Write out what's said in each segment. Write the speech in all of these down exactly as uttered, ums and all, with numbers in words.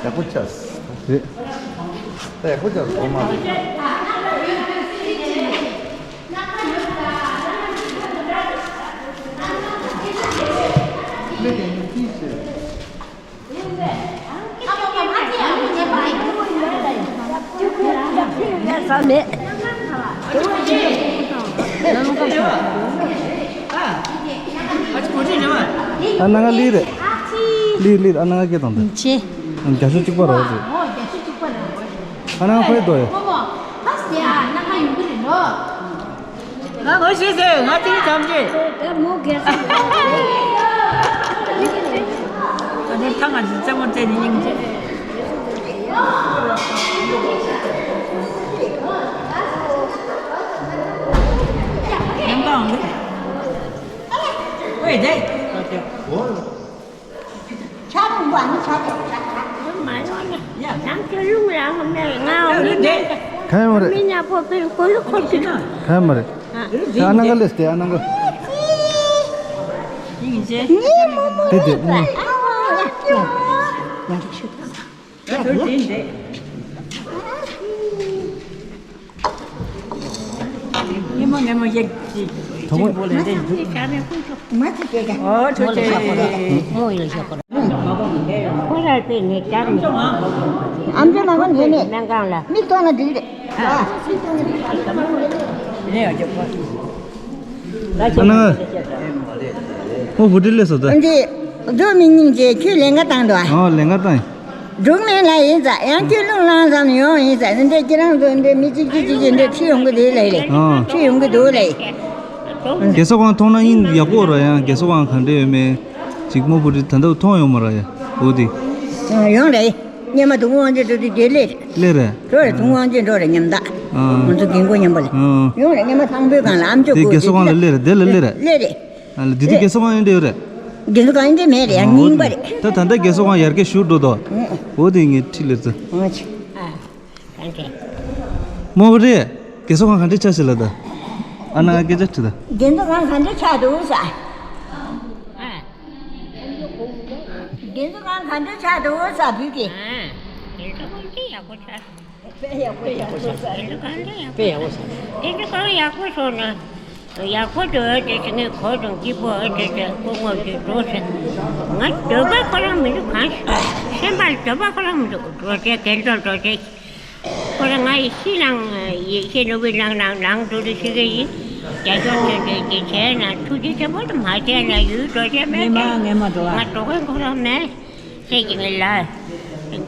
ཡག་པོ་ཆགས། རེད། ད་ཡག་པོ་ཆགས་སོང་མ་རེད། ཨ་ན་ང་ལི་རེད། ལི་ལི་ཨ་ན་ང་སྐད་བཏང་དེ། ཆེ། རྒྱ་ཤོད་གཅིག་པ་རེད་དེ། ཨ་ན་ང་ཕ་ཡི་དོ་ཡ། ང་ངོ་ཤེས་ཟེར་ང་ཏིང་ཐམས་ཅད། ད་མོ་གེ་སོང་། ད་ནི་ཐང་ང་ཅི་རྩེད་མོ་རྩེ་ནི་སྙིང་རྗེ། ཡང་གང་གི། ཨོའི་དེ། ཆ་རུང་བ་ནི་ཆ་རུང་ཆ་ཆ། མ་ཡོང་ན་ཡང་ཁྱོད་རུང་རང་མེད་ང་འོང་མེད། གང་ཡོང་རེད། མི་ཉག་པོ་པིར་ཀོལ་ཀོལ་གི། གང་ཡོང་མ་རེད། ཨ་ནང་ག་ལེས་ཏེ་ཨ་ནང་ག། ཡིན་ཅེ། དེ་དེ་ཨ། ད་ཐུར་དེ་འདེ། ཉི་མ་ངན་མོ་ཡེ་ཅི་ཅི་བོ་ལེ་འདེ། མ་ཅི་ཀེ་ཀ། ཨོ་ཐུ་ཅེ། མོ་ཡེ་ཤོ་ཀོ་ར། ཁོ་ར་པེ་ནེ་ཀར་ནེ། ཨམ་ཅོ་མ་གོ་ནེ་ནེ། ནང་གང་ལ། མིག་ཏོ་ན་འགྲིག་རེད། ཨ། ཨ་ན། ཨོ་བུ་དྲི་ལེ་སོ་ད། འདི། རྫོགས་མི་སྙིང་རྗེ་ཁྱོད་ལན་ཁ་བཏང་འདུག་ཨ། ཨོ་ལན་ཁ་བཏང་། འབྲུག་མེད་ལ་ཡིན་ཙང་ཡང་ཁྱོད་རླུང་ལངས་ཙམ་ཡོང་ཡིན་ཙང་འདི་འདྲ་ཁྱེད་རང་ཚོ་འདི་མི་གཅིག་གཅིག་གཅིག་གིས་འདི་ཁྲིད་ཡོང་གི་འདུག་ལེ་ལེ། ཨོ། ཁྲིད་ཡོང་གི་འདུག་ལེ། རྒྱལ་ས་ཁང་མཐོང་ན་ཡིན་ཡག་པོ་ར། ཡང་རྒྱལ་ས་ཁང་ག་འདྲ་ཡོད་མེད་ཅིག་དམོད་བུ་དྲི་ད་ལྟ་མཐོང་ཡོང་མ་ར་ཡ། འོ་དེ། ཡོང་རེད། སྙེ་མ་དུང་དབང་ཅན་འགྲོ་དུས་དེ་ལེ་རེད། ལེ་རེད། འགྲོ་རེད། དུང་དབང་ཅན་འགྲོ་རེད་མཉམ་ད། ཨ། ང་ཚོ་རྒན་གོག་མཉམ་པ་ལ། ཨ། ཡོང་རེད། སྙེ་མ་ཐང་པོའི་སྒང་ལ་ཨམ་ཅོག་དེ་རྒྱལ་ས་ཁང་ལ་ལེ་རེད། དེ་ལ་ལེ་རེད། ལེ་རེད། ཨ་ལ་འདི་དུས་རྒྱལ་ས་ཁང་ཡོད་འདྲ་ཡོད་རེད། རྒྱལ་ས་ཁང་ཡོད་འདྲ་མེད་རེད། ཡང་རྙིང་པ་རེད། ད་ད་ལྟ་རྒྱལ་ས་ཁང་ཡར་རྒྱས་ཞུ་འགྲོ་དོ། འོ་དེ་ངས་ཁྲིད་ལེ་ཚོ། ཨ་ཅེ། ཨ། གང་ཅེ། མོ་བུ་རེད། རྒྱལ་ས་ཁང་ག་འདྲ་ཆགས་ཤིག་ལ་ད། ཨ་ན་ང་སྐད་ཆ་དྲི་ད། རྒྱལ་ས་ཁང་ག་འདྲ་ཆགས་འདུག་ས། ཨ། རྒྱལ་ས་ཁང་ག་འདྲ་ཆགས་འདུག་ས་བུ་གི། ཨ། རྒྱལ་ས་ཁང་ཅི་ཡག་པོ་ཆགས། དཔེ་ཡག་པོ་ཡག་པོ་ཆགས། དེ་འདྲ་གང་ལ་ཡག་པོ། དེ་འདྲ་གང་ཡག་པོ་སོང་ན། ཡག་པོ་འདུག་དེ་ཚེ་ངས་གོ་དང་སྐྱིད་པོ་ཨེ་དེ་དེ་སྐུ་ངོ་དེ་འགྲོ་ཟེར། ང་འདོད་པ་ཁོ་རང་མི་འདུག་གང་ཞིག་སེམས་པ་ལ་འདོད་པ་ཁོ་རང་མི་འདུག་འགྲོ་ཟེར་གན་འགྲོ་འགྲོ་ཟེར། ཁོ་རང་ང་ཡི་ཤི་ནང་ཡི་ཤེས་ནོར་བུའི་ནང་ནང་ནང་འགྲོ་དུ་ཤི་གི་ཡིན། རྒྱ་ཆོག་ཆེན་དེ་དེ་བྱས་ན་ཐུགས་རྗེ་ཆེན་པོ་དུ་མ་བྱས་ན་ཡུལ་འགྲོ་ཟེར་མེད་ཟེར། ང་འགྲོ་མཁན་ཁོ་རང་མེད། ཁྱེད་ཀྱི་མི་ལ།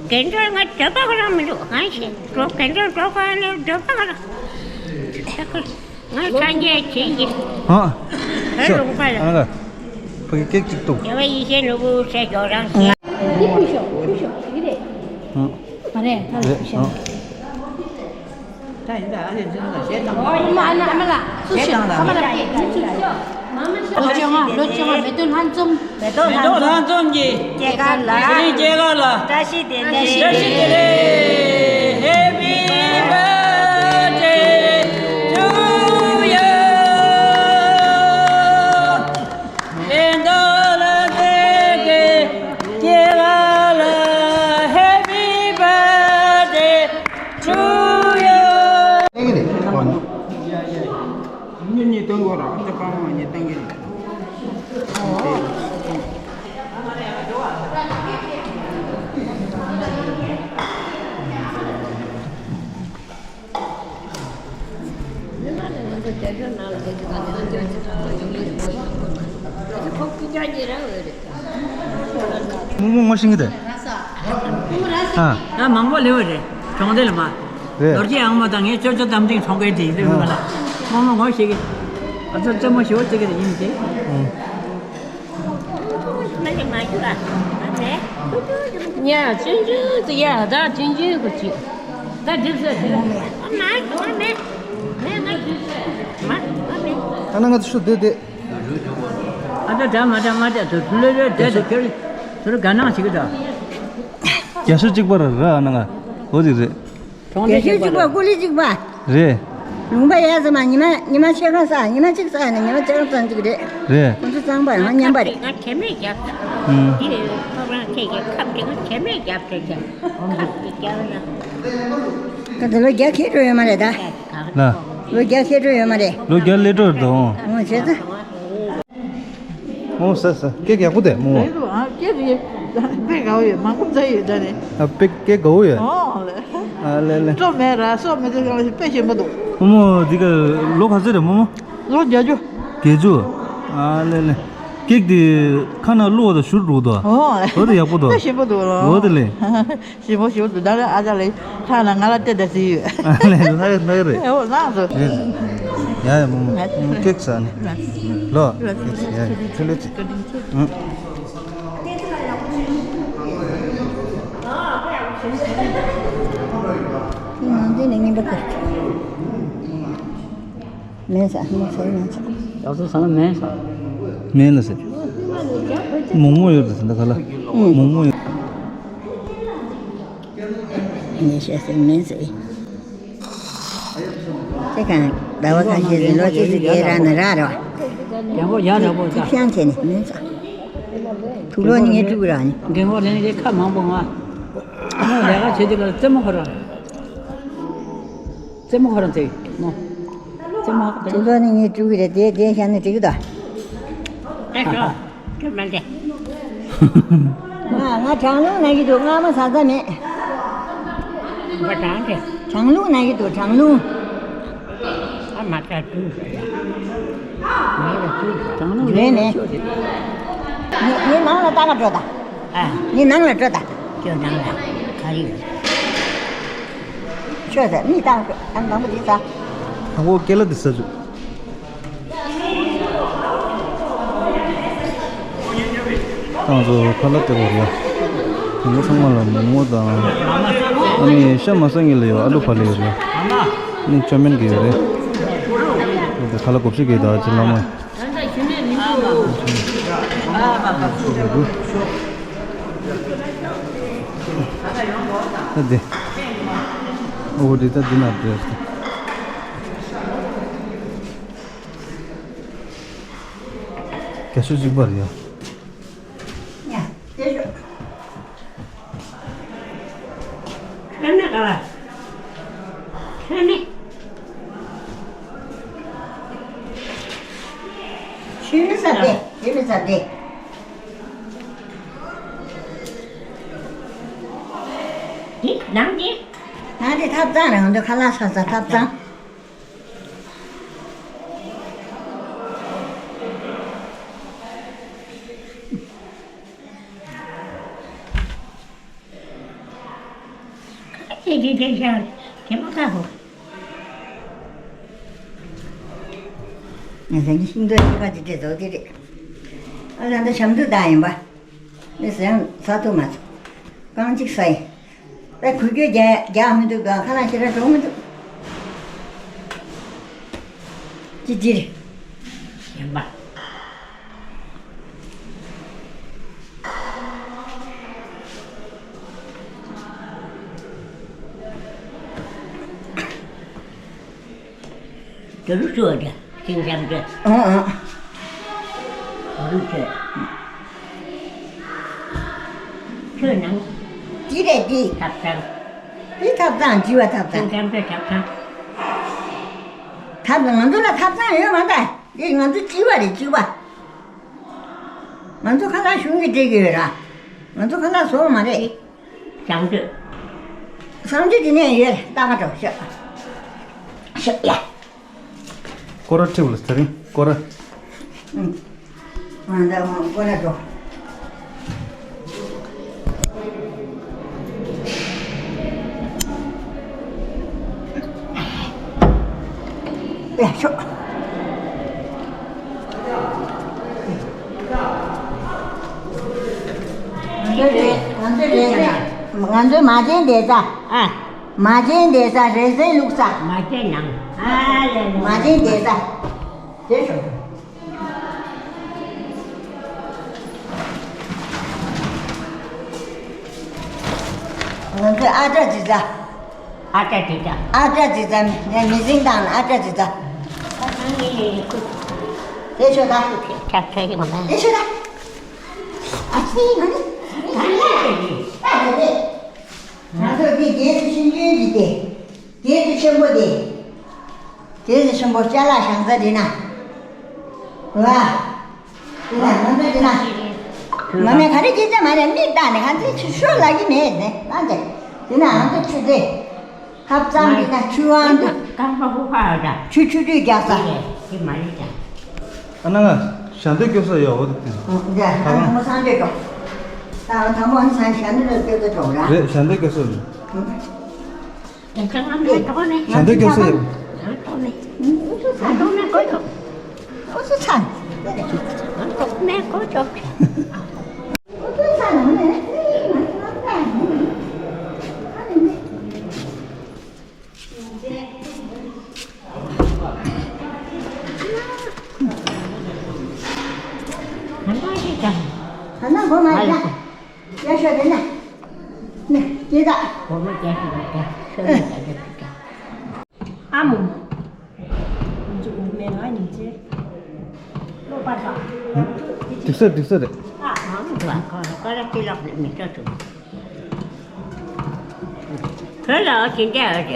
དགེ་འདུན་ང་འདོད་པ་ཁོ་རང་མི་འདུག་གང་ཞིག་འགྲོ་དགེ་འདུན་འགྲོ་ག་ནས་འདོད་པ་ཁོ་རང་། ང་སངས་རྒྱས་བྱིན་གྱིས། ཧ། ཧ་ལུང་པ་ལ། ཨ་ལ། ཕ་གི་ཀེག་ཅིག་གཏོང་། རྒྱལ་བ་ཡེ་ཤེས་ནོར་བུ་ཟེར་ཇོ་རང་ཞེས། འདི་ཕུལ་ཤོག་ཕུལ་ཤོག་འདི་རེད། ཧ། མ་རེད་ད་ལ་ཕུལ་ཤོག་ད་ཡིན་ད་ཨ་ལས་འཛིན་ལ་ཞེ་དང་། ཨོ་ཡིན་མ་ཨ་མ་ཨ་མ་ལ་སུ་ཞེ་ཞིག་དང་ཨ་མ་ལ་ཞེ་དང་། ལོ་བཅོ་ལྔ་ལོ་བཅོ་ལྔ་མེ་ཏོག་ལྷན་འཛོམས། མེ་ཏོག་ལྷན་འཛོམས་ཀྱི་སྐྱེས་སྐར་ལ། དེ་རིང་སྐྱེས་སྐར་ལ། བཀྲ་ཤིས་བདེ་ལེགས། བཀྲ་ཤིས་བདེ་ལེགས། Happy birthday to you. Happy birthday to you. མི་གཉིས་སྟོན་དགོས་ར། ཨ་ཅག་པ་མ་གཉིས་སྟོན་གྱི་རེད། རྨོ་མོ་ངོ་ཤེས་ཀྱི་རེད། ཨ། ང་མང་པོ་ལེ་བ་རེད། གྲོང་སྡེ་ལ་མ། རེད། ནོར་གྱི་ཨང་མ་དང་ངའི་ཅོ་ཅོ་གཏམ་ཐེངས་གྲོང་ཁྱེར་དེ་ཡིན་དུས་མ་ལ། རྨོ་མོ་ངོ་ཤེས་ཀྱི། ཨ་ཚོ་རྩེད་མོ་ཞེ་པོ་རྩེ་གི་རེད་ཡིན་ཏེ། ཉ་ཅུན་ཅུན་དུ་ཡ་ད་ཅུན་ཅུན་གུ་ཅི། ད་སྒྲིབ་ས་སྒྲིབ། ཨ་ན་ང་ཚོ་ཤུ་དེ་དེ། ཨ་ད་ད་མ་ད་མ་ད་དུ་ལོ་ལོ་དེ་དུ་ཁྱོད་དུ་རུ་ག་ནང་ཞིག་ད། རྒྱ་ཤོད་གཅིག་པ་ར་ར་ཨ་ན་ང་འོ་དེ་རེད། གྲོང་སྡེ་གཞི་གཅིག་པ། ཀུ་ལི་གཅིག་པ། རེད། ལུང་པ་ཡག་ཙམ་མ་ཉི་མ་ཉི་མ་ཕྱེད་ཀ་ཟ། ཉི་མ་གཅིག་ཟ་ནས་ཉི་མ་ཕྱེད་ཀ་ཙམ་གཅིག་རེད། རེད། ཁོང་ཚོ་གཙང་པ་ཡང་མཉམ་པ་རེད། ང་དྲན་མེད་རྒྱབ་ད། ཨུམ། འདི་ཁོ་རང་ཁྱེད་ཀྱི་ཁབ་དེ་ང་དྲན་མེད་རྒྱབ་ད་ཀྱང་ཁབ་དེ་རྒྱབ་ན། ད་དེ་ལོ་བརྒྱ་ཁེལ་འགྲོ་ཡོད་མ་རེད་ད། ལ། ལོ་བརྒྱ་ཁེལ་འགྲོ་ཡོད་མ་རེད། ལོ་བརྒྱ་སླེབས་འགྲོ་རེད་དོ། ཨོ་བྱས་ཙང་། ཨོ་ཟ་ཟ། ཀེག་ཡག་པོ་དེ་མོ། རེད་འདུག་ཨ། ཀེག་དེ་དཔེ་དགའ་བོ་ཡོད། མང་པོ་བཙལ་ཡོད་ད་རེད། ཨ་དཔེ་ཀེག་དགའ་བོ་ཡོད། ཨོ་ལེ། ཨ་ལེ་ལེ། སྤྲོ་མེད་ར་སོགས་མི་འདུག་ཡང་དཔེ་ཞིམ་པོ་འདུག་རྨོ་མོ་འདི་ག་ལོ་ག་ཚོད་རེད་རྨོ་མོ། ལོ་བརྒྱད་ཅུ། བརྒྱད་ཅུ། ཨ་ལེ་ལེ། ཀེག་དེ་ཁ་ནང་བླུགས་པ་དང་བཞུར་འགྲོ་འདུག་ཨོ་ལེ། འོ་དེ་ཡག་པོ་འདུག་དཔེ་ཞིམ་པོ་འདུག་འོ་དེ་ལེ། ཞིམ་པོ་ཞིམ་པོ་འདུག་ད་ལྟ་ཨ་ཅག་ལགས་ཁ་ནང་ང་ལ་སྟེར་ད་ཟེར་ཡོད། ཨ་ལེ་ལགས་ལགས་རེད། ཨོ་ལགས་སོ། རེད། ཡ་ཡ་མོ་མོ་ཀེག་ཟ་ནི། ལོ། ཀེག་ཟ་ཡ་ཡ་ཐུགས་ལེ་ཚེ། ཨང་། ཁྱེད་ནང་དེ་ནས་ངན་པ་ཁ། མེད་ས་མེད་ས་མེད་ས། ཡག་སོ་ས་ལ་མེད་ས། མེད་ལ་ཟེར། མོག་མོག་ཡོད་ཟེར་ད་ག་ལ། ཨུ། མོག་མོག་ཡོད། ངས་བཤད་ཟེར་མེད་ཟེར། དེ་གང་ཟླ་བ་ཁ་ཤས་ཟིན་ལོ་གཅིག་ཟིན་དེ་ར་ན་ར་ར། རྒན་གོག་ཡ་ར་པོ་ད། ཅིག་ཤང་བྱས་ནས་མིན་ཙང་། དུག་ལོག་ནི་ངས་དཀྲུག་ར་ནི། རྒན་གོག་ལན་རེ་ཁ་མང་པོ་ང་། ཨ་ནི་ལས་ཀ་བྱེད་དུས་ལ་རྩེད་མོ་ཁོ་ར། རྩེད་མོ་ཁོ་ར་ཚེ་མོ། རྩེད་མོ་ཧ་གོ་དུག་ལོག་ནི་ངས་དཀྲུག་གི་རེད་དེ་དེ་ཤང་ནི་འགྲིག་གི་འདུག་ཨེ་ཤོ། ཁྱོད་མ་འདྲེ། ང་ང་གྲང་རླུང་ན་གི་འདུག་སྔ་མོ་ཟ་ཟ་མེད། ང་གྲང་རེད། གྲང་རླུང་ན་གི་འདུག་གྲང་རླུང་། ཨ་མ་ཀ་ཀྲུ། ང་ལ་ཀྲུ། གྲང་རླུང་རེད་ནས། ངའི་ནང་ལ་ལྟ་ག་འགྲོ་ད། ཨ། ངའི་ནང་ལ་འགྲོ་ད། ཁྱོད་ནང་ལ་ག་རེ་ཡོད། ཤོད་ཟེར་མི་བཏང་ཤོག་ཨ་དང་པོ་འདི་ཟ། དང་པོ་ཀེ་ལ་འདི་ཟ་བཅུག་ཏང་ཚོ་ཁ་ལག་སྟེར་བ་རེད། དང་པོ་ཚང་མ་ལ་མོག་མོག་དང་། ཨ་ནི་ཤ་མ་ཟ་མཁན་ལ་ཡོད་ཨ་ལུ་ཕ་ལ་ཡོད་རེད། ཨ་ནི་ཅོ་མིན་གི་ཡོད་རེད། འོ་དེ་ཁ་ལག་གོ་ཤེས་གི་ད་ཅི་ལ་མ། ད་དེ། འོ་དེ་ད་དེ་ན་འདྲེས། རྒྱ་ཤོད་གཅིག་པ་རེད་ཡ། ཡ། རྒྱ་ཤོད། ཁྱོད་ནི་ག་བ། ཁྱོད་ནི། ཁྱོད་ནི་ཟ་དེ། ཁྱོད་ནི་ཟ་དེ། འདི་ནང་འདི། ནང་འདི་ཐབ་ཚང་རང་འདི་ཁ་ལག་ས་ས་ཐབ་ཚང་། ཁ་ཆེ་དེ་དེ་ཤར་དེ་མ་ཁ་ཧོ། ང་ཚོ་ནི་ཤིང་ཏོག་ཤིང་ཁ་དེ་དེ་ཚོ་དེ་རེད། ཨ་ལ་འདི་ཞབས་འདུག་བཏང་ཡིན་པ། ནི་ཟ་ཡང་ཟ་ཐུབ་མ་སོང་། རྐང་གཅིག་ཟ་ཡིན། པའི་གུ་གུ་རྒྱག་རྒྱག་མི་འདུག་ག་ཁ་ལག་ཞེ་དྲག་འགྲོ་མི་འདུག་ཅི་ཅི་རེད། གཞན་པ། དེ་རུ་ཤོག་དེ་ཅིང་ཅང་དེ། ཨ་ཨ། དེ་རུ་ཤོག་ཁྱོད་ནང་། འདི་རེད་འདི། ཐབ་ཚང་། འདི་ཐབ་ཚང་འདི་བ་ཐབ་ཚང་། ཅིང་ཅང་དེ་ཐབ་ཚང་། ཐབ་ང་ཚོ་ལ་ཐབ་ཚང་ཡོད་མ་ད། འདི་ང་ཚོ་སྤྱི་བ་རེད་སྤྱི་བ། ང་ཚོ་ཁ་ལག་གཞུང་གིས་སྤྲད་ཀྱི་ཡོད་ར། ང་ཚོ་ཁ་ལག་བཟོ་བ་མ་རེད། བཟང་སྤྱོད། བཟང་སྤྱོད་དེ་ནས་ཡོད་ལྟ་ག་འགྲོ་ཤག་ཤག་ཡ། སྐོར་ར་ཁྲིད་ལ་དེ་རིང་སྐོར་ར། ཨུམ། ང་ད་སྐོར་ར་འགྲོ། ཡ་ཤོག་ང་ཚོའི་རེ་ཟེ། ང་ཚོའི་མ་བྱན་བསྡད་ས། ཨ། མ་བྱན་བསྡད་ས་རེ་ཟེ་བླུགས་ས། མ་བྱན་ནང་། ཨ་ལེ་ལེ། མ་བྱན་བསྡད་ས། དེ་ཤོག་ང་ཚོའི་ཨ་བྲ་བྱེད་ས། ཨ་ཏྲ་ཏི་ཏྲ། ཨ་ཏྲ་ཏི་ཏྲ། ངས་མི་ཟིན་དང་ཨ་ཏྲ་ཏི་ཏྲ། ཨ་ཏྲ་ཏི་ཏྲ། དེ་ཤོད་ད། ཆ་ཆ་ཡི་མ་མ། དེ་ཤོད་ད། ཨ་ཙི་ང་ནི་ད་ལ་དེ་རེད། ད་དེ་རེད། ང་ཚོ་འདི་རྒྱལ་སྲས་ཆུང་ཆུང་གི་དེ། རྒྱལ་སྲས་ཆེན་པོ་དེ། རྒྱལ་སྲས་ཆེན་པོ་ཅ་ལག་བཞག་ས་དེ་ན། རེད་བ། དེ་ན་ང་ཚོ་དེ་ན། མ་མས་ག་རེ་སྐད་ཆ་མ་རེད། མིག་བལྟས་ནས་ག་ཚོད་ཆུ་ཤོར་ལབ་ཀྱི་མེད་ནས་ལབ་ཀྱི། དེ་ན་ང་ཚོ་ཆུ་ཚོད། ཁབ་ཙམ་དེ་ན་ཆུ་དབང་དུ། རྐང་པ་ཧུ་ཧ་ར། ཆུ་ཆུ་དྲོད་རྒྱག་ས། དེ་མ་རེད་ཀྱང་། ཨ་ན་ང་ཞལ་འདོན་སྐྱོབ་ས་ཡོད་འོ་དེ། ཡ་ད་ཁ་ཁང་མོ་སང་འདོད་ཀྱོ། ད་དང་པོ་ཨ་ནི་སང་ཞལ་འདོན་སྐྱོབ་ས་འགྲོ་ར། རེད། ཞལ་འདོན་སྐྱོབ་ས་ཡོད། ཞལ་འདོན་སྐྱོབ་ས་ཡོད། ཨ་མོ། ང་ཚོ་གོང་མའི་ང་ཉིན་ཚེ་བློ་པ་དང་། འགྲིག་ས་འགྲིག་ས་རེད། ཨ་ཨ་མོ་ཁ་ཁ་ར་ཁ་ལག་མི་ཆོག་ཆུ། བོད་ལ་ཅི་འདྲ་ཨ་རེད།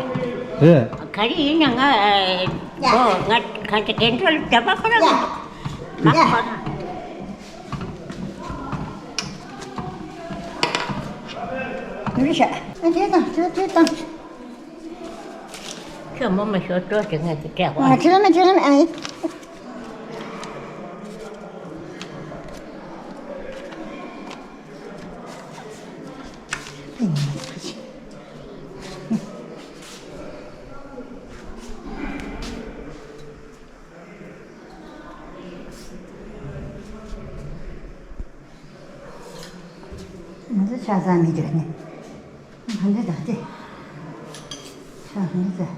རེད། ག་རེ་ཡིན་ན་ང་ཨེ་ཁོ་ང་ག་འདྲ་རྒན་ཁྲོད་ལ་བསྡད་པ་ཁོ་རང་ང་ཁོ་རང་། མི་ཤ་ཨ་དེ་དང་དེ་དེ་དང་། ཁྱོད་མོ་མ་ཤོར་སྤྲོ་དེ་ངས་ཀྱི་སྤྲད་གོ། ང་ཁྱེད་ལ་མ་ཁྱེད་ལ་མ་ཨེ། ང་ཚོ་ཆ་ཚང་མི་འདོད་ནི། ང་འདི་ད་དེ། ཆ་ཚང་ཚེ།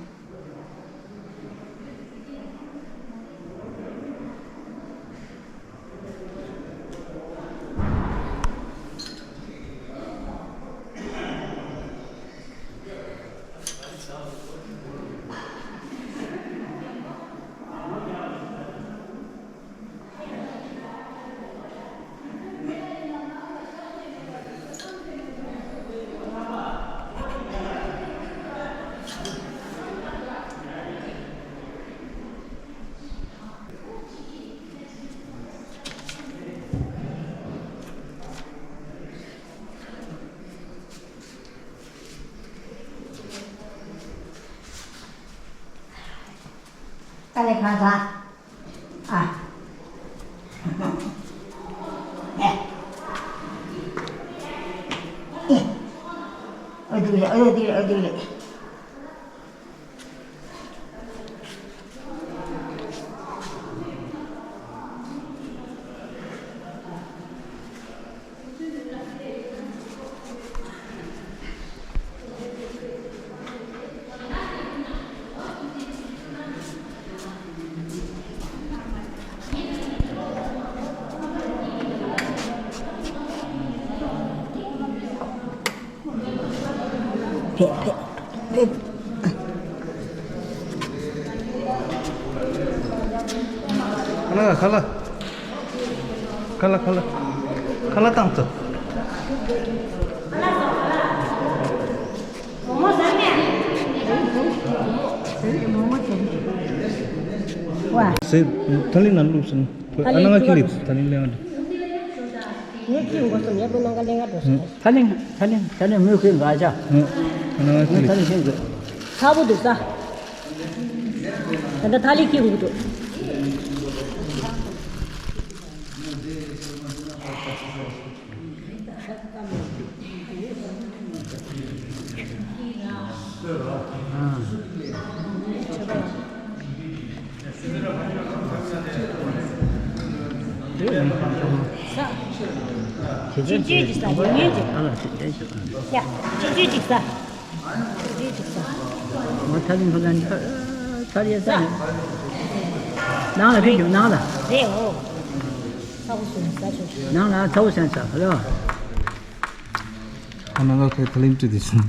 ཨ་ལེ་གང་ཟ། ཨ། ཨེ། ཨེ། ཨ་འདུག་ལེ། ཨ་འདུག་ལེ། ཨ་འདུག་ལེ། ཕེབས་ཕེབས་ཕེབས། ཁ་ལག་ཁ་ལག་ཁ་ལག་ཁ་ལག་ཁ་ལག་བཏང་ཚར། ཟེར། ཐ་ལི་ན་ལུགས་སུ། ཨ་ན་ང་ཁྱི་ལི་ཐ་ལི་ལེ་ང་འདྲ། ངས་ཅི་འགོ་སོང་ངས་པོ་ནང་ག་ལེན་ག་འགྲོ་སོང་། ཐ་ལིང་ཐ་ལིང་ཐ་ལིང་མོས་ཁོས་འགའ་ཆ། ཨ་ན་ང་ཁྱི་ངས་ཐ་ལིང་ཤེས་དགོས། ཚ་པོ་འདུག་ས། ད་ལྟ་ཐ་ལིང་ཁྱི་འགུག་འདུག་ཆུང་ཆུང་ཅིག་ཟ། ཡོད་ངེས་ཅིག་ཡ། ཆུང་ཆུང་ཅིག་ཟ། ཆུང་ཆུང་ཅིག་ཟ། ང་ཐ་ལིང་ཁོ་ལ་ནི་ཁ་ཁ་ཡ་ཟ། ནང་ལ་ཕེབས་ཀྱི་ནང་ལ། རེད་འོ། ཚ་བོ་སོང་ཟ་ཆོག་ནང་ལ་ཚ་བོ་སོང་ཟ་ཧ་ལོ། ཁོ་ན་ལ་ཁོའི་ཐ་ལིང་བྲིས་དེ་སོང་།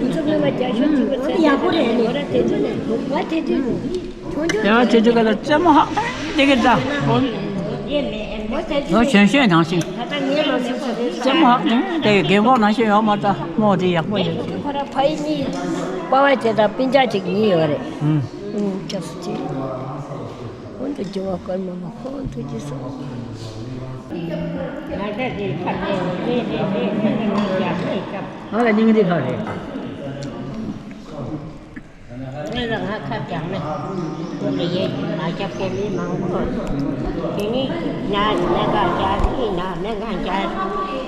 ཁོང་ཚོ་སྔོན་མ་རྒྱ་ཤོག་བྱུང་བ་ཚེ་ཡག་པོ་རེད་ནི། ང་ར་དེ་དུས་ནས་ང་དེ་དུས་ནས་ཆུང་ཆུང་དེ་བ་ཆུང་ཆུང་ག་ལ་རྩེད་མོ་ཧ་དེ་གི་ད། ལོ་གཞོན་གཞོན་ནང་བཞིན། ད་ལྟ་ངའི་ལོ་ཆུང་ཆུང་རེད། རྩེད་མོ་ཧ་དེ་དེ་རྒན་གོག་ནང་བཞིན་ཡོད་མ་ད་མོ་དེ་ཡག་པོ་ཡོད། ཁོ་ར་ཕ་ཡི་གཉིས་པ་བ་དེ་དང་སྤུན་ཀྱག་ཅིག་གཉིས་ཡོད་རེད། ཨུམ། ཨུམ་སྐྱབས་སུ་མཆི། ཁོང་དུ་འགྱུར་བ་སྐར་མ་མ་ཁོང་དུ་འགྱུར་སོང་། ང་ད་དེ་ཁ་དེ་རེ་རེ་རེ་ཁ་དེ་མ་རྒྱག་ཁ་ཡི་སྐབས། ང་ལ་སྙིང་རྗེ་ཁ་རེད། ང་ལ་ང་ཁ་རྒྱག་ན་ཁོང་ལ་ཡེ་མ་རྒྱབ་པའི་མི་མང་པོ། དེ་ནི་ན་མེ་ག་རྒྱག་ནི་ན་མེ་ག་རྒྱག་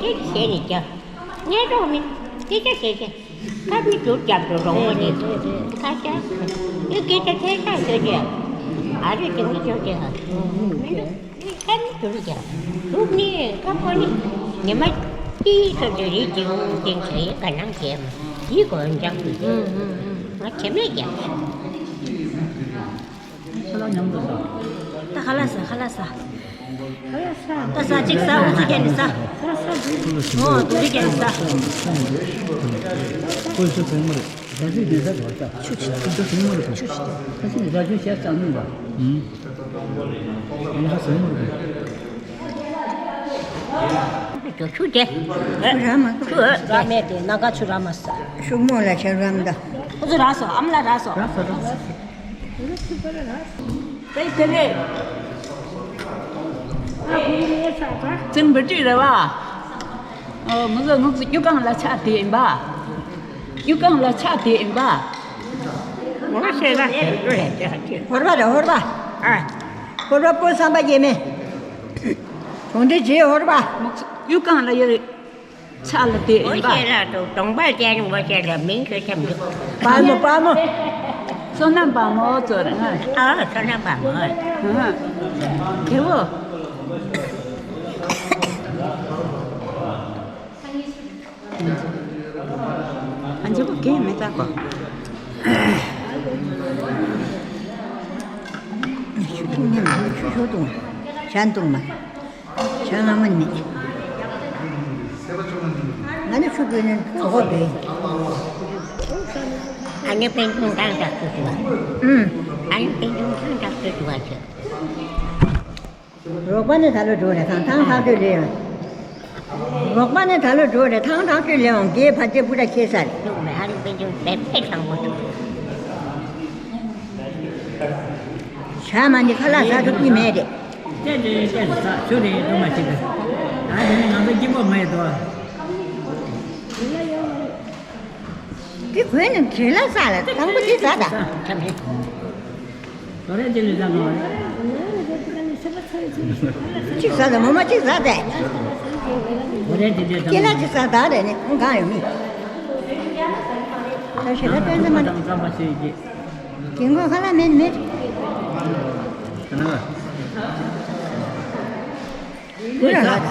དེ་བྱས་ནས་རྒྱག་ངས་རོགས་མི་དེ་ཅག་བྱས་ཏེ། ཁ་མི་འདུག་རྒྱབ་ཏུ་རོང་བོ་ནི། ཁ་ཤ། ཡུ་གེ་ད་ཐལ་ཁ་ཤོད་ཅེས། ཨ་རི་དེ་མི་ཤོད་ཅེས་ཧ། མི་འདུག་ཁ་མི་འདུག་རྒྱབ། འདུག་ནི་ཁ་ཁོ་ནི། ཉི་མ་ཏི་ཐོབ་ཏུ་རི་ཅིང་ཅིང་ཆ་ཡི་ག་ནང་བྱས་མ། ཡི་གོ་འཇག་ཏུ་བྱས། ང་བྱེ་མེད་རྒྱབ། ཁ་ལག་མཉམ་དུ་ཟ། ད་ཁ་ལག་ཟ་ཁ་ལག་ཟ། ད་ཟ་གཅིག་ཟ། འུ་ཚུགས་ཀྱི་ནི་ཟ། འོ་དུ་རིག་ཀྱི་ནི་ཟ། ཁོས་ཚོ་བོད་མི་རེད། ཟ་ཚིག་འདི་ཟ་བར་ཆ། ཆུ་ཆུ། ཁོ་ཚོ་བོད་མི་རེད། ཆུ་ཆུ། ཁ་སང་ཟ་ཆུ་ཞག་ཙམ་མིན་པ། ཨུམ། ང་ཚོ་བོད་མི་རེད། ཆུ་ཆུ་དེ། ཆུ་ར་མ། ཆུ་ར་མེད་དེ་ནང་ཀ་ཆུ་ར་མ་ཟ། ཤུགས་མོ་ལ་ཆ་རམ་ད། ཁོ་ཚོ་ར་སོ་ཨམ་ལ་ར་སོ། ར་སོ་ར་སོ། དེ་དེ་རེད། ཙིང་བི་ཏི་རེད་བ། ཨོ་ང་ཚོ་ང་ཚོ་གཡུ་སྒང་ལ་ཆགས་དེ་ཡིན་པ། གཡུ་སྒང་ལ་ཆགས་དེ་ཡིན་པ། ང་ཤེས་ན་ཧོར་པ་རེད་ཧོར་པ། ཨ། ཧོར་པ་པོ་བསམ་པ་སྐྱེ་མེད། གྲོང་སྡེ་རྗེ་ཧོར་པ། གཡུ་སྒང་ལ་ཡོད་རེད། ཕྱག་ལ་དེ་འོ་ཡིན་པ། ཤེས་ར་དུ་གདོང་པ་ཅན་འོ་ཤེས་ར་མིང་ཤོད་ཆམ་འདུག་དཔའ་མོ་དཔའ་མོ། བསོད་ནམས་དཔའ་མོ་ཚོ་རེད་ང་། ཨ་བསོད་ནམས་དཔའ་མོ། ཨ། དེ་བོ། ཨ་འཇིགས་པོ་རྒན་མི་ལྟ་གོ། ཆུ་འཐུང་ཉམས་ཆུ་ཤོར་འཐུང་། ཇ་འཐུང་མ། ཇ་ང་མ་ནི། ང་ནི་ཆུ་བརྐོས་ནས་གྲོད་ཁོག་བདེ། ཨ་ནི་པན་ཆུང་ཐང་དྲག་ཏུ་འདུག་བ། ཨུམ། ཨ་ནི་པན་ཆུང་ཐང་དྲག་ཏུ་འདུག་བ་ཆེ། རོགས་པ་ནི་ད་ལོ་འགྲོ་རེད་ཐང་ཐང་ཐག་ཏུ་ལེན། རོགས་པ་ནི་ད་ལོ་འགྲོ་རེད་ཐང་ཐག་ཏུ་ལེན་འོང་། རྒྱའི་ཕ་ཆེ་བུ་ད་ཁྱེད་ས་རེད། ཨ་ནི་པན་ཆུང་དཔེ་དཔེ་ཐང་པོ་འདུག་ཇ་མ་ནི་ཁ་ལག་ཟ་ཐུབ་ཀྱི་མེད་རེད། ཏེ་ཏེ་ཏེ་ཟ་ཆུ་རེ་དུ་མ་ཞིག་གི། ད་དེ་ནི་ང་ཚོ་སྐྱིད་པོ་མ་ཡོད་དོ། དེ་གོས་ནི་དྲིན་ལ་ཟ་ལ་དང་པོ་དེ་ཟ་ད། ཁྱབ་རེད། དོ་རེ་དེ་ལས་ཟ་ནོ་རེད། གཅིག་ཟ་ད་མོ་མ་གཅིག་ཟ་ད། དོ་རེ་དེ་དེ་དང་། སྐྱེ་ལ་གཅིག་ཟ་ད་རེད་ནི་གང་ཡོད་མི། ད་ཞེ་ད་དཔེ་ཟ་མ་ད། དང་ཟ་མ་ཞེ་གི། རྒན་གོག་ཁ་ལག་མེད་མེད། ཁོ་རང་ལ་ད།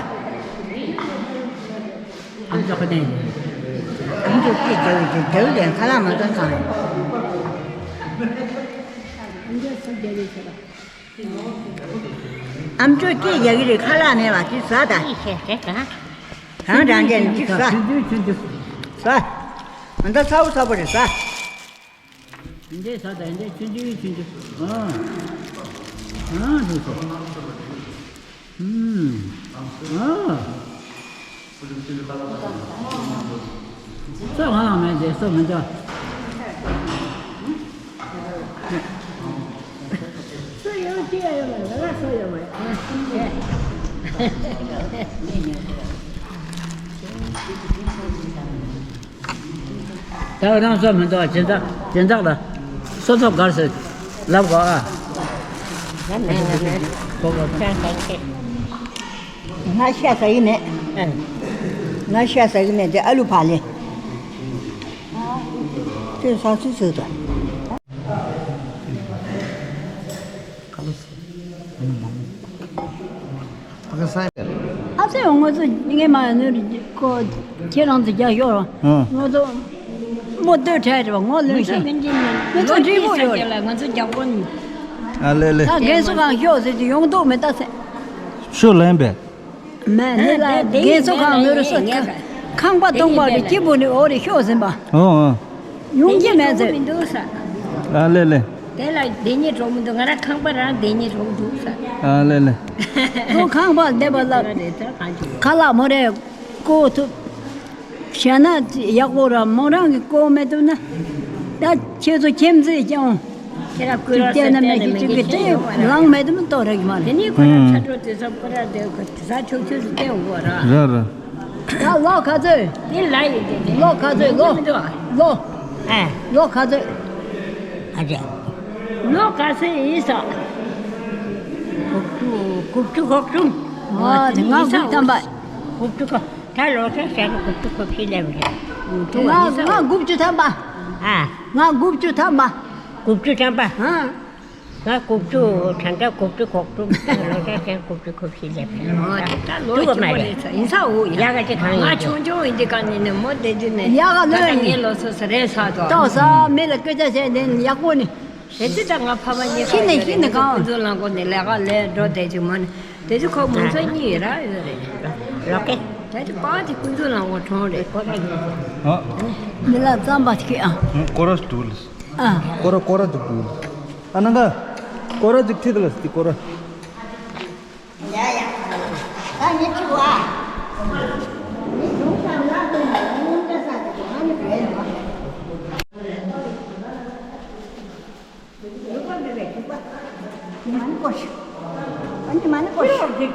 ཨམ་ཅོག་ཁ་ནས། ཨམ་ཅོག་སྐད་རྒྱག་གི་རྒྱག་ལན་ཁ་ལག་མ་ཟ་ཚང་། ཨམ་ཅོག་སྐད་རྒྱག་གི་རེད་ཁ་ལག་མེད་པ་དེ་ཟ་ད། གང་རང་རྒྱལ་ནས་ཅིག་ཟ། ཟ། ང་ད་ཚ་བོ་ཚ་བོ་རེད་ཟ། འདི་ཟ་དང་འདི་ཆུང་ཆུང་ཆུང་ཆུང་། ཨ། ཨ་ཟེར་སོ། ཨུམ། ཨ། སོ་ང་ལ་མེད་དེ་སོ་མི་འདུག་སོ་ཡོད་ཀྱི་ཡོད་མ་རེད། ང་ལ་སོ་ཡོད་མ་རེད། ད་རང་སོ་མི་འདུག་སྦྱིན་བདག་སྦྱིན་བདག་ལ་སོ་ཐོག་གར་ཟེར་ལབ་གོ་ཨ། ང་ཤ་ཟ་གི་མེད། ང་ཤ་ཟ་གི་མེད་དེ་ཨ་ལུ་ཕ་ལེ། ཁྱོད་ཟ་སུ་ཟོས་དང་། ཨ་ཙི་ཡང་ང་ཚོ་ངས་མ་ནོར་ཁོ་ཁྱེད་རང་ཚོ་རྒྱག་ཤོག་རང་ང་ཚོ་མོ་ལྟོས་བྲལ་རེད་བ། ངོ་ལོན་ཤེས་ང་ཚོ་འབྲས་བུ་ཡོད་རེད། ང་ཚོ་རྒྱག་པོ་ནི། ཨ་ལེ་ལེ། ད་རྒན་གསོ་ཁང་ཤོག་ཟེར་དུས་ཡོང་མདོག་མི་ལྟ་ཟེར། ཤོག་ལན་པས། མེད་ནི་ལ་རྒན་གསོ་ཁང་ནོར་སོ་ཁང་པ་སྟོང་པ་རེད། སྐྱིད་པོ་ནི་འོ་རེད་ཤོག་ཟེར་པ། ཨོ་ཨོ། ཡོང་གི་མེད་ཟེར། མི་འདུག་ས། ཨ་ལེ་ལེ། དེ་ལ་བདེ་ཉེས་གྲོགས་མི་འདུག་ང་རང་ཁང་པ་རང་བདེ་ཉེས་གྲོགས་འདུག་ས། ཨ་ལེ་ལེ། ཁོ་ཁང་པ་བསྡད་པ་ལ་ཁ་ལག་མོ་རེ་བསྐོ་ཐུབ། བྱས་ན་ཡག་པོ་ར་མོ་རང་གི་བསྐོ་མེད་ཐུབ་ན། ད་ཁྱེད་ཚོ་ཁྱིམ་མཚེས་ཀྱང་ཁྱེད་རང་བསྐོས་ར་བལྟས་ན་མེད་ཀྱི་ཅིག་གི་དེ་ལངས་མེད་དུ་མི་གཏོང་ར་གི་མ་རེད། དེ་ནས་ཁོ་རང་ཚ་དྲོད་དེ་ཚོ་ཁོ་ར་དེ་ཁོ་དེ་ཚ་ཆོག་ཆོག་ཏུ་བསྟན་དགོས་ར། ར་ར། ད་ལོ་ག་ཚོད། དེ་ལ་ཡིན་དེ་ནས་ལོ་ག་ཚོད་ལོ། མི་འདུག་ཨ། ལོ། ཨ། ལོ་ག་ཚོད། ཨ་ཅེ། ལོ་ག་ཚོད་ཡིན་ས། དགུ་བཅུ་དགུ་བཅུ་གོ་བཅུ། ཨ་དེ་ང་དགུ་བཅུ་ཐམ་པ། དགུ་བཅུ་གོ། ད་ལོ་ཚོད་ཟེར་ན་དགུ་བཅུ་གོ་ཕྱི་ལ་བ་རེད། ང་ང་དགུ་བཅུ་ཐམ་པ། ཨ། ང་དགུ་བཅུ་ཐམ་པ། དགུ་བཅུ་ཐམ་པ། ཨ། ང་དགུ་བཅུ་ད་ལྟ་དགུ་བཅུ་གོ་བཅུ་ལོ་ཟླ་ཟེར་དགུ་བཅུ་གོ་བཞི་ལས་ཕེབས། ཨོ་དེ་ད་ལོ་ཐུག་གི་མ་ཆེན་པོ་རེད། རེད་ས་ཡིན་ས་འོ་ཡ། ཡག་ག་ཅིག་གང་ཡིན་ང་ཀྱང་ཆུང་ཆུང་ཡིན་དེ་ག་ནས་ནས་མོ་དེ་དུས་ནས་ཡག་ག་ད་ལོས་ད་ཡིན། ངའི་ལོ་ཚོད་ས་རེད་ས་དོ། ཏོག་ས་མི་ལ་སྐད་ཆ་བཤད་ནས་ཡག་པོ་ནི། དེ་དུས་ད་ང་ཕ་མ་གཉིས་ཤི་ནས་ཤི་ནས་གང་ཀུན་འཛོལ་ལང་གོ་ནས་ལས་ཀ་ལས་འགྲོ་བསྡད་ཅིག་མ་ནི་དེ་དུས་ཁོ་མོ་ཚོ་གཉིས་ཡོད་ར་ཡོད་རེད། ལོ་ཀེ། དེ་དུས་པ་དེ་ཀུན་འཛོལ་ལང་གོ་གྲོང་རེད། ཨ། མི་ལ་རྩམ་པ་ཁྱེར་ཨ། ཀོ་ར་སྟུལ། ཨ། ཀོ་ར་ཀོ་ར་སྟུལ། ཨ་ནང་ག་ཀོ་ར་ཅིག་ཁྲིད་ལ་སི་ཀོ་ར། ཡ་ཡ། ད་ངས་ཁྲིད་བ། ངས་གཞུང་ས་ལ་ལ་ལ་ལ་ལ་ས་དེ་ང་ནི་བས་ཡོང་བ། ཡོད་པ་མེད་པའི་ཐུག་པ། ཉི་མ་ནི་ཀོ་ཤི། ཨ་ཉི་མ་ནི་ཀོ་ཤི།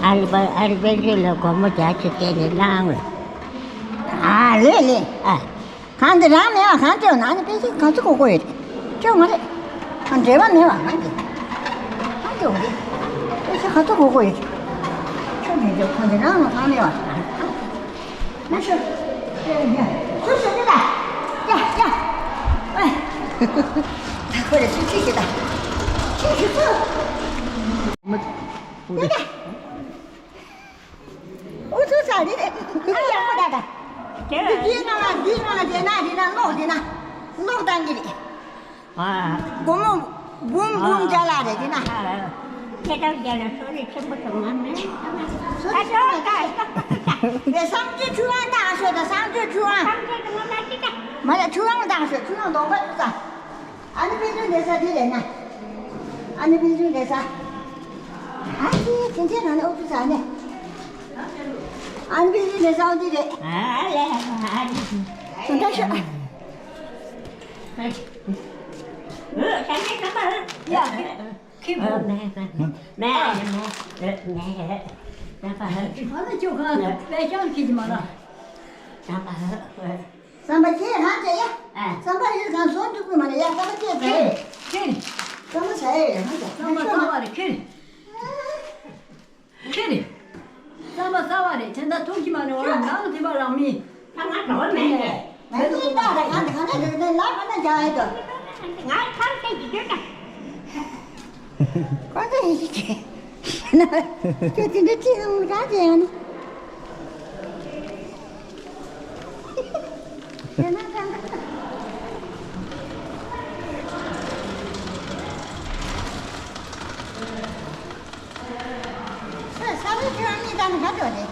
ཨ་རི་པ་ཨ་རི་པན་ཆེ་ལ་སྒོར་མོ་བརྒྱ་ཅིག་སྟེར་ནས་བླངས་ཨ་ལེ་ལེ་ཨ། གང་འདི་རང་མེད་པ་གང་སྤྲད་ན་ནི་པེ་ཤི་ག་ཚོད་དགོས་དགོས་ཡོད་རེད། སྤྲད་མ་རེད། གང་འབྲེལ་བ་མེད་པ་གང་འདི། གང་སྤྲད་འོང་འདི། པེ་ཤི་ག་ཚོད་དགོས་དགོས་ཡོད་རེད། ཁྱོད་མེད་འདི་གང་འདི་རང་ལ་གང་མེད་པ། མ་ཤོད། སྤྲད་ཡ། སུ་སུ་སུ་ད། ཡ་ཡ། ཨེ། ད་ཁོ་རེ་སུ་ཁྱི་ཤི་ད། ཁྱི་ཤི་སུ། ཡ་ཡ། ཨུ་ཚུགས་ཚ་རེད། ཨ་ཡག་པོ་ད་ད། དེ་འདི་ནང་ལ་འདི་ནང་ལ་དེ་ན་དེ་ན་གློག་དེ་ན་གློག་བཏང་གི་རེད། ཨ། སྒོར་མོ་འབུམ་འབུམ་བརྒྱ་ལ་རེད་དེ་ན། ཨ། སྐད་གྲགས་རྒྱལ་ལ་གསོ་རིག་ཆེན་པོ་དུ་མ་མེད། གསོ་རིག་ཆེན་པོ་ད། རེད་བསམ་རྒྱུ་ཆུ་དབང་བཏང་ཤོག་ད་བསམ་རྒྱུ་ཆུ་དབང་། བསམ་རྒྱུ་ཆུ་དབང་ད་ཅི་ད། མ་རེད་ཆུ་དབང་བཏང་ཤོག་ཆུ་དབང་གདོང་པ་ཆུ་ཚ། ཨ་ནི་དཔལ་འབྱོར་ལས་ས་དེ་རེད་ན། ཨ་ནི་དཔལ་འབྱོར་ལས་ས། ཨ་ཙི་དེ་འདྲས་ན་ནི་ཨོ་ཙི་ས་ནི། ཨ་ནི་དཔལ་འབྱོར་ལས་ས་ཨོ་ཙི་རེད། ཨ་ལེ་ཨ་ནི། དེ་འདྲ་ཤོད། ཨ་ཙི། ཨ་ཙི་ཁ་པར། ཡ། ཁྱི་བུ། མེ་མེ་མེ་མེ་མེ། ཨ་ནི་ཁྱོད་གང་དཔལ་འབྱོར་ཁྱི་ཅི་མ་ལ། བསམ་པ་ཁྱེད་རང་བྱས་ཡ། ཨ། བསམ་པ་ཡོད་ཙང་བཟོ་འདུག་གི་མ་རེད་ཡ། བསམ་པ་ཁྱེད་བྱས། ཁྱེད། བསམ་པ་བྱས་ཡ་ཡང་བྱས། བསམ་པ་གསར་བ་རེད་ཁྱེད། ཁྱེད། བསམ་པ་གསར་བ་རེད་ཁྱེད། ད་ཐུག་གི་མ་རེད་བ། ནང་དེ་པ་རང་མི། ད་ང་འགྲོ་བ་མེད་ནས། ང་ནི་ད་ང་ད་ག་ནས་འགྲོ་ནས་ལ་ག་ནས་རྒྱག་ཡོད་དོ། ང་ཁམས་ཏེ་ཇི་འདོད་ད། ཁོ་ཚོ་ཡིན་ཤི་ཆེ། ཁྱོད་དེ་འདྲ་ཅི་ཡང་རག་ཅི་ཡང་། ས་ས་བའི་ཁྱོད་གཉིས་ཀ་ནི་ག་འགྲོ་རེད།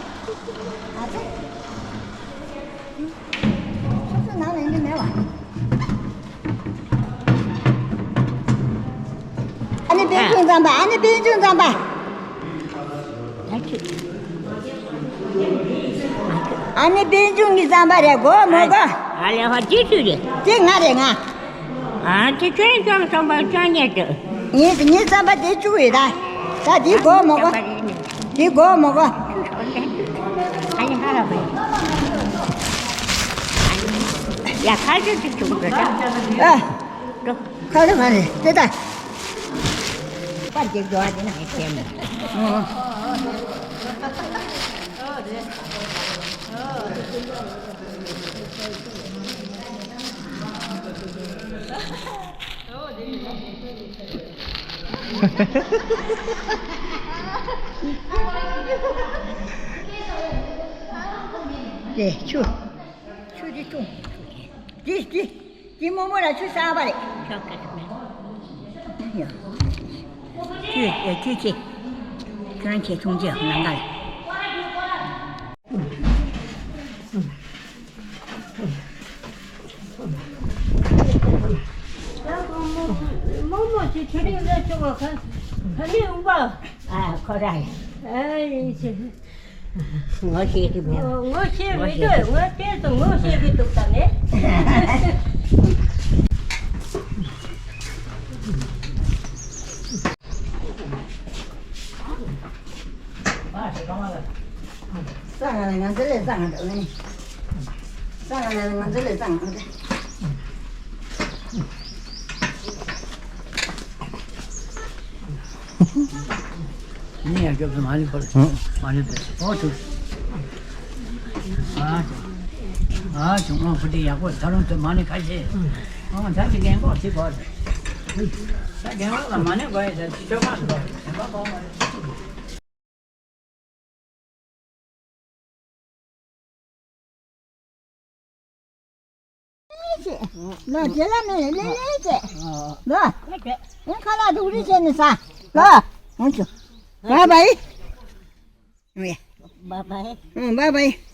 ཨ་ཙི། ཆུ་ཚོད་ནང་ལ་ཡིན་གྱི་མེད་བ། ཨ་ནི་པན་ཆུང་རྩམ་པ། ཨ་ནི་པན་ཆུང་རྩམ་པ། ཨ་ནི་པན་ཆུང་གི་རྩམ་པ་རེད། གོ་མོ་གོ། ཨ་ལེ་ཧ་ཅི་ཆུ་རེད། དེ་ང་རེད་ང་། ཨ་དེ་ཁྱོད་ཅང་རྩམ་པ་ཅང་ཉེ་དུ། ངའི་ངའི་རྩམ་པ་དེ་བཅུག་ཡོད་ད། ད་དེ་གོ་མོ་གོ། དེ་གོ་མོ་གོ། ཨ་ནི་ཧ་ར་བས། ཡ་ཁ་ཅིག་ཅིག་བཅུག་འགྲོ་ད། ཨ། ཁ་ལ་མ་རེད་དེ་ད། པར་གྱི་འགྲོ་བ་དེ་ན་ཧེ་ཁྱེད་མོ། དེ་ཆུ་ཆུ་དེ་བཏུང་། དེ་དེ། དེ་རྨོ་མོ་ལ་ཆུ་གསར་པ་རེད། ཆོག་གི་མེད། ཡ། ཁྱོད་ཁྱོད་ཆེ། ཁྱོད་རང་ཆེ་ཆུང་ཆེ་ལང་ཀ་ལ། རྨོ་མོ་ཆེ་ཆུ་རིང་ལ་ཆུ་བ་ཁ་ཁ་ནི་འུག་པ། ཨ་ཁོ་ར་ཡ། ཨ་ཡིན་ཆེ། ངོ་ཤེས་ཀྱི་མེད། ངོ་ཤེས་མི་འདུག་ངོ་ཤེས་སུ་ངོ་ཤེས་ཀྱི་འདུག་ད་ནི། ས་ང་ལ་ང་ཚོ་ལས་ས་ང་འདྲ་བས། ས་ང་ལ་ང་ཚོ་ལས་ས་ང་འདྲ། ནི་ཡང་སྐྱོབ་ཚོ་མ་ནི་འཁོར། མ་ནི་འདུག་ཨོ་ཐུག་ཨ་ཨ་བྱུང་ཨོ་ཁུ་དེ་ཡག་པོ་ད་རུང་ཐུག་མ་ནི་ཁ་ཤས། ཨོ་ད་ཅི་རྒན་གོག་ཅི་གོ། ད་རྒན་གོག་ལ་མ་ནི་གོ་ཡ་ད་ཅི་ཆོག་མ་གོ་རྒན་གོག་གོ། ལོ་རྗེས་ལ་ནི་ལེ་ལེ་བྱེད། ལོ། ཁ་ལག་སྡུག་རུས་བྱས་ནས་ཟ། ལོ། ཧུང་ཆུ། བ་བའི། བ་བའི། བ་བའི།